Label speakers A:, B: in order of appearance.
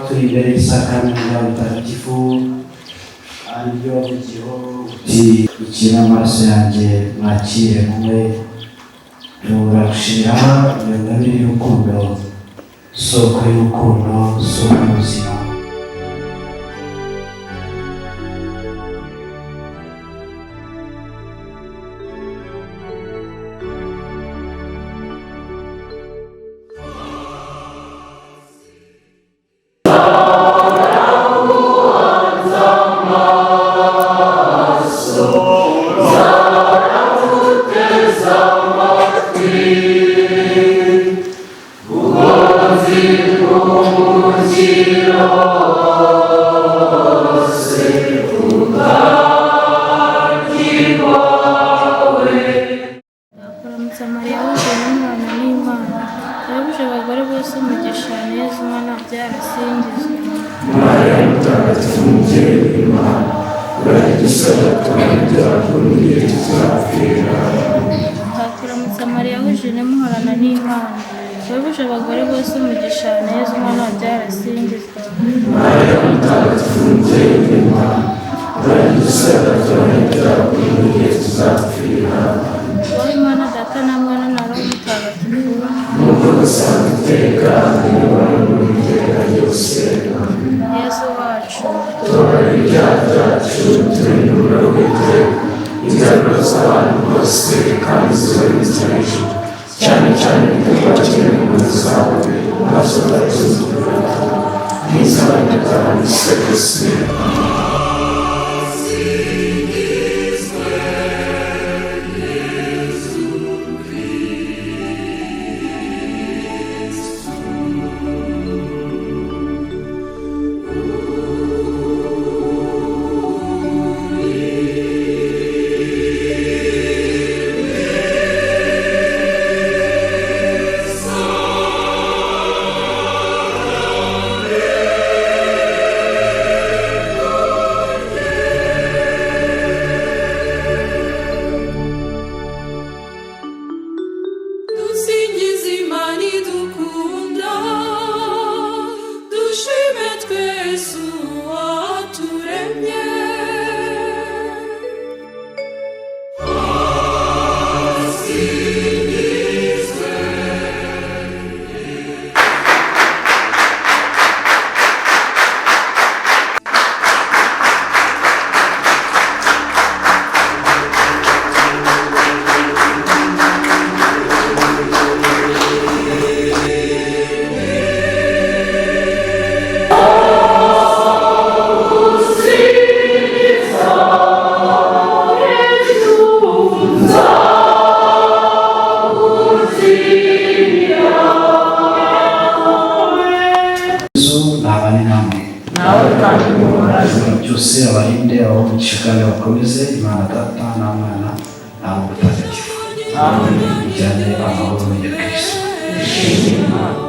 A: Turi imbere y'isakramento rya mutagatifu, ariryo wavugiyeho uti: "Iki ni amaraso yanjye, mwakire munywe." Turagushimira iyo ngabire y'urukundo, soko y'urukundo, soko y'ubuzima.
B: Kuramutsa Mariya, wuje Imana n'Imana, wahebuje abagore bose umugisha, na Yezu umwana wabyara asingizwe.
C: Mariya mutagatifu, umubyeyi w'Imana, uradusabira abanyabyago n'igihe tuzapfira.
B: Kuramutsa Mariya, wuje muhorana n'Imana, wahebuje abagore bose umugisha, na Yezu umwana wabyara asingizwe.
C: Mariya mutagatifu, umubyeyi w'Imana, uradusabira abanyabyago n'igihe tuzapfira.
B: Wowe Imana Data na Mwana na Roho Mutagatifu.
C: Nk'uko dusanzwe iteka, niba iteka ryose. Amen.
B: Yezu wacu,
C: tubabarire ibyaha byacu, turinde umuriro w'iteka inzego z'abantu bose kandi zibonetse ijuru, cyane cyane ibikorwa impuhwe zawe, maze ubakize n'iz'abanyabyaha b'isi yose.
D: Dusingize Imana idukunda, dushime twese uwaturemye. Asingizwe.
A: Yezu ntabane namwe.
E: Nawe kandi muhoraze.
A: Byose abarinde, abamugisha kandi bakomeze. Imana Data na Mwana na Roho Mutagatifu.
E: Amen.
A: Mujyane amahoro ya Kristo.
E: Dushime Imana.